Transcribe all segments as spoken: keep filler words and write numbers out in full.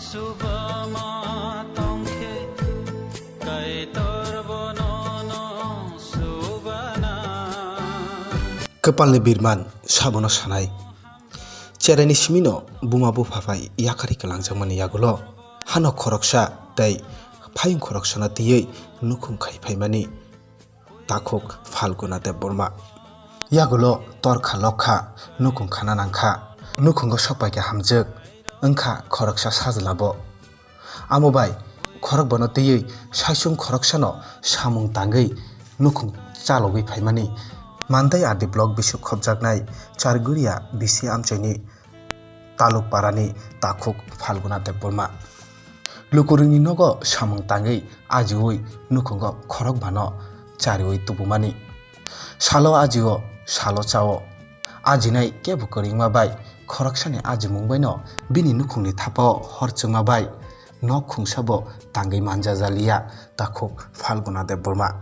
Subama tongkhe Kaitor bono no subana. Kwpalni birman sabono sanai. Cheraini simino buma bupha bai yakarwi kwlangjakmani yagulo hano khoroksa tei phayung khoroksano twiwi nukhung khai phaimani takhuk Phalguna Debbarma. Yagulo torkha lokha, nukhung khana nangkha, nukhungo sokpaikha hamjwk, wngkha khoroksa sajlabo. Amo bai khorokbano twiwi saichung khoroksano samung tangwi nukhung chalogwi phaimani Mandai R D block bisuk khopjaknai Charguria B C amchaini Taluk parani takhuk Phalguna Debbarma. Lukurokni nogo samung tangwi ajiwi nukhungo khorokbano chariwi tubumani. Salo ajio, salo chao. Ajinai kebo kwrwngma bai khoroksani ajimung baino bini nukhungni thapao hor chwngma bai nok khungsa bo tangwi manjajaliya takhuk Phalguna Debbarma.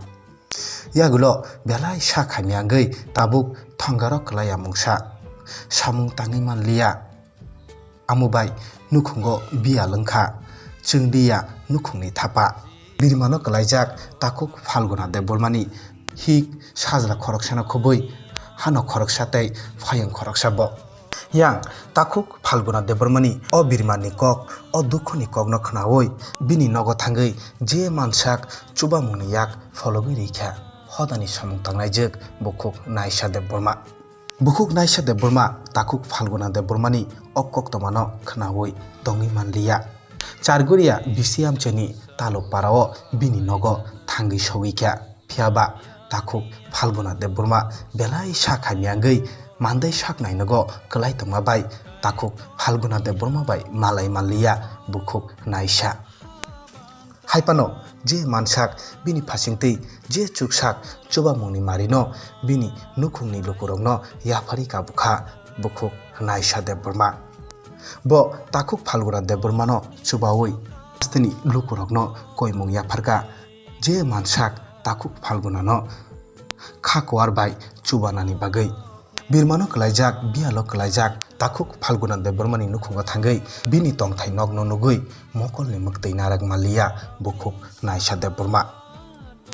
Yagulo belai sak hamya wngwi tabuk thongaro kwlaiya mungsa. Samung tangwi manliya. Amo bai nukhungo biyal wngkha, chwngdiya nukhungni thapa. Birmano kwlaijak takhuk Phalguna Debbarmani hik sajla khoroksano khobwi hano khoroksa tei phayung khoroksa bo. Yang takhuk Phalguna Debbarmani o birmani kok, o dukhoni kokno khnaui bini nogo thangwi je mansak chubamungni yak phologwi rikha hodani samung tangnaijwk bukhuk Naisa Debbarma. Bukhuk Naisa Debbarma takhuk Phalguna Debbarmani o koktwmano khnaui tongwi manliya. Charguria B C amchaini Taluk parao bini nogo thangwi sogwi kha. Phiyaba takhuk Phalguna Debbarma belai sak hamya wngwi mandai sak nainogo kwlai tongma bai takhuk Phalguna Debbarma bai malai manliya bukhuk Naisa. Hai phano je mansak bini phasingtwi je chuksak chubamungni marino bini nukhungni lukurokno yapharwi kabukha bukhuk Naisa Debbarma. Bo takhuk Phalguna Debbarmano chubaui hasteni lukurokno koimung yapharkha je mansak takhuk Phalgunano kha kuar bai chubanani bagwi. Birmano kwlaijak, biyalo kwlaijak, takhuk Phalguna Debbarmani nukhungo thangwi bini tongthai nokno nugwi mokolni mwktwi narak manliya bukhuk Naisa Debbarma.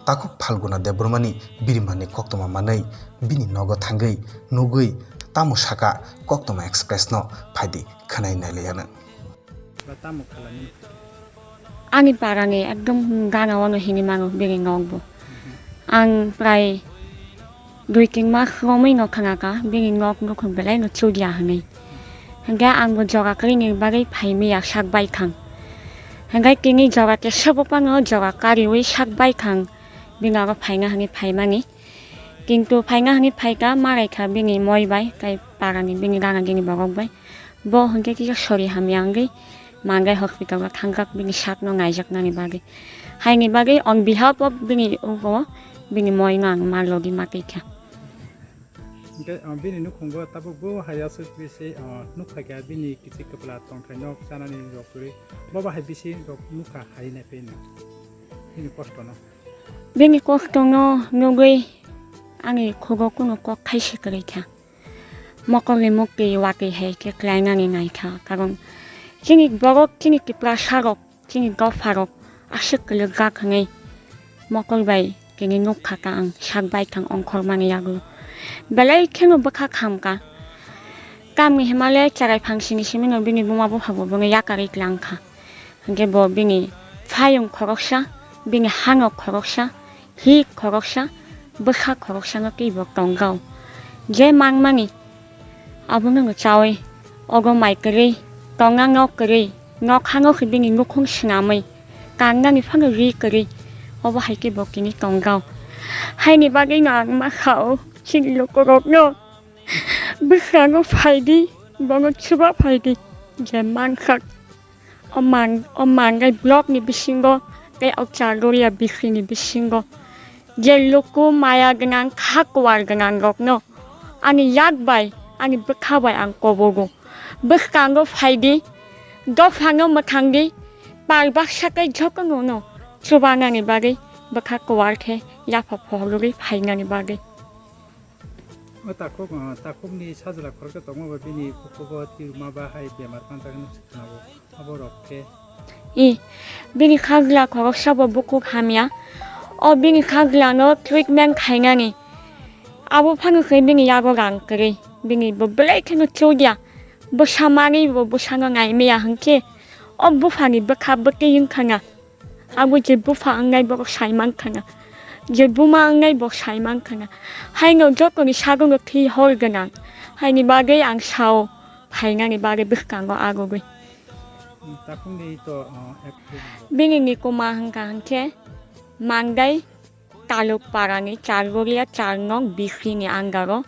Takhuk Phalguna Debbarmani birmani koktwma manwi bini nogo thangwi nugwi tamo saka Koktwma Express no phaidi khwnai nailaiyanw. Ba tamo khalamani? Ani parani ekdom gana wano hini mango bini nok bo. Ang prai dui tin mas romwi no khna kha bini nok nukhung belai no chudia hwnwi. Hwnkhe ang bo jora kwrwini bagwi phaimaya sak bai khang. Hwnkhe tini jora kesa bo phano jora kariwi sak bai khang bini aro phaina hwnwi phaimani. Kintu phaina hwnwi phaikha, ma raikha bini moi bai, tei parani bini gana gini borok bai. Bo hwnkhe kisa sori hamya wngwi mangai hospital o thangjak bini sakno naijaknani bagwi. Haini bagwi on behalf of bini ugo bini moino ang ma logi ma twi kha. Hwnkhe, ah, bini nukhungo tabuk bo hai aswk bisi, ah, nuk phaikha bini kichik kwpla tongthai nok chanani rok kwrwi. Bo bahai bisi rok nukha hai naiphai no bini kosto no. Bini kosto no nugwi ani khugo kunu kok thaisa kwrwi kha. Mokolni mukti watwi hai khe kwlainani nai kha, karon chini borok, chini Tiprasa rok, chini dopha rok aswk kwlwk jak hwnwi mokol bai tini nuk kha ta ang sak bai thang ongkhormani yago. Belai kheno bwkha kham kha. Tamni hwnmale cherai phangsini simi no bini buma bupha bo bono yakarwi tlang kha. Hwnkhe bo bini phayung khoroksa, bini hanok khoroksa, hik khoroksa, bwsa khoroksano twibo tongkha. Je manmani abono no chaui, ogo mai kwrwi, tongna nok kwrwi, nok hano khe bini nukhung swnamwi, kangnani phano ri kwrwi, obo hai khe bo tini tongkha. Haini bagwino ang ma sao, chini lukurokno bwskango phaidi, bono chuba phaidi, je mansak. O mang, o mangai block ni bisingo tei o Chargoria bisini bisingo je luku maya gwnang, kha kuar gwnang rokno ani yak bai, ani bwkha bai ang kobogo. Bwskango phaidi, dophano mwthangdi, pal baksa tei jotono no chubanani bagwi bwkha kuar khe yapha pholwi phainani bagwi. O takhuk, ah, takhukni sajla khoroksa tongma ba bini bukhugo tirma ba hai bemar panjak hinwi se khwnao. Aborok khe. I, bini sajla khoroksa bo bukhuk hamya. O bini sajlano treatment khainani. Abo phano khe bini yago rang kwrwi. Bini bo belai kheno chukya. Bwsa manwi bo bwsano naimaya hwnkhe o buphani bwkha bwtwi wngkha na. Abo je bupha wngnai borok sai mankha na, je buma wngnai bo sai mankha na. Haino jotoni sagungo thwi hor gwnang. Haini bagwi ang sao phainani bagwi bwskango agugwi. Takhukni to, uh, ek- Bini ni kuma hwnkha hwnkhe Mandai Taluk parani Chargoria char nong bisini angaro.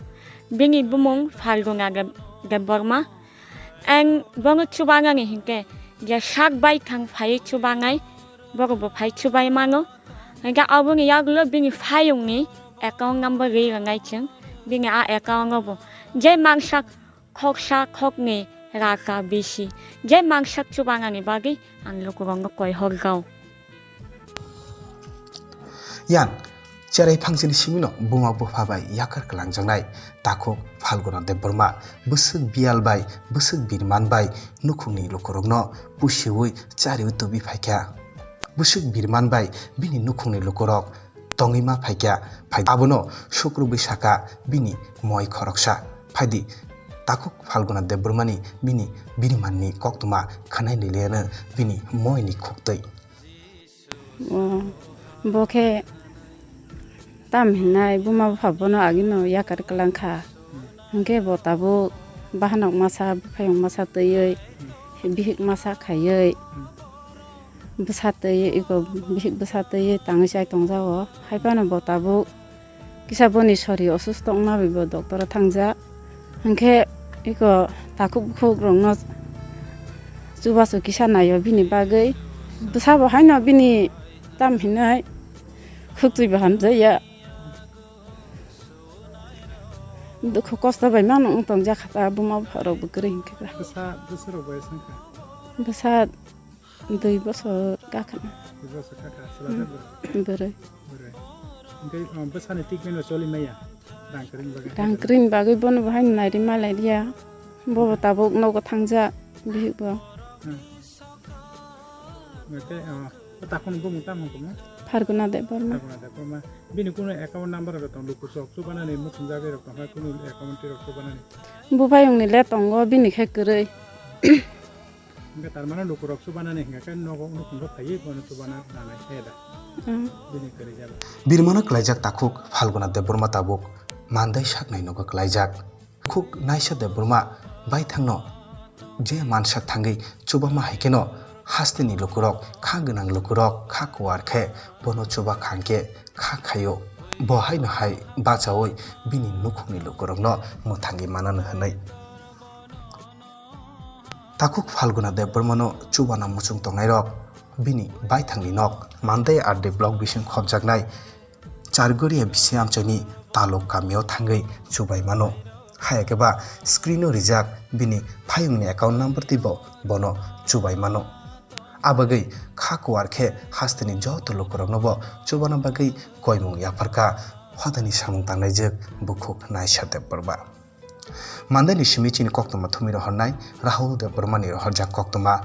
Bini bumung Falguna Deb-, Debbarma. Ang bono chubanani hinkhe je sak bai thang phai chubanai, borok bo phai chubai mano. Hinkhe aboni yagulo bini phayungni account number ri rwnai chwng. Bini a account o bo je mangsa khoksa khokni raka bisi. Je mangsa chubanani bagwi ang lukurokno koi horgao. Yang cherai phangsini simino buma bupha bai yakar kwlangjaknai takhuk Phalguna Debbarma bwswk biyal bai bwswk birman bai nukhungni lukurokno pusiwi chariwi tubi phaikha. Bwswk birman bai bini nukhungni lukurok tongwi ma phaikha, phai abono sukrubwi saka bini moi khoroksa. Phaidi takhuk Phalguna Debbarmani bini birimanni koktwma khwnai niliyano bini moini khuktwi. O, bo khe tam hinai buma bupha bono agino yakar kwlangkha. Hinkhe bo tabuk bahanok masa, buphayung masa twiwi, bihik masa khaiwi, bwsa twiwi, iko bihik bwsa twiwi tangwi chai tongjago. Haiphano bo tabuk kisa boni sori osusto wngma bai bo doctor o thangjak. Hinkhe iko takhuk bukhuk rokno chubachu kisa naio bini bagwi. Bwsabo haino bini tam hinai khuktwi bo hamjakya. Dukhu kosto bai mano wng tongjak kha ta buma bupha rok bo kwrwi hinkhe ba. Bwsa, bwsa rok bai sangkha? Bwsa dui bosor gakhana. Dui bosor gakhana, chwla Hmm. jak bwrwi? Bwrwi. Bwrwi. Hinkhe, um, bwsani treatment bo choli maya? Rang kwrwini bagwi? Rang kwrwini bagwi bono bo haino nairima lailiya. Bo bo tabuk nogo thangjak bihik bo. Hmm. Hinkhe, uh, takhukni bumung tamo hwnkhe mo? Pharguna Debbarma. Pharguna Debbarma. Bini kunu account number rok tong, luku chok chubanani muchungjagwi rok tong, hai kunu account rok chubanani? Buphayungni le tongo, bini khe kwrwi. Hinkhe tar mane luku rok chubanani hinkhe khe nogo nukhungo phaiwi bono chubana nanai khe da. Hmm. Bini kwrwi jaba. Birmano kwlaijak takhuk Phalguna Debbarma tabuk Mandai saknai nogo kwlaijak. Khuk naisa Debbarma baithangno je mansak thangwi chubama hai kheno hasteni lukurok, kha gwnang lukurok kha kuar khe bono chuba khangkhe kha khaio. Bo haino hai bachaui bini nukhungni lukurokno mwthangwi manano hwnwi. Takhuk Phalguna Debbarmano chubana muchung tongnairok bini baithangni nok Mandai R D block bising khopjaknai Chargoria bisi amchaini Taluk kamio thangwi chubai mano. Haya khe ba screen o rijak bini phayungni account number twibo bono chubai mano. Abagwi kha kuar khe hasteni joto lukuroknobo chubana bagwi koimung yapharkha hodani samung tangnaijak bukhuk Naisha Debbarma. Mandaini simi chini koktwma thumwi rohornai Rahul Debbarmani rohorjak koktwma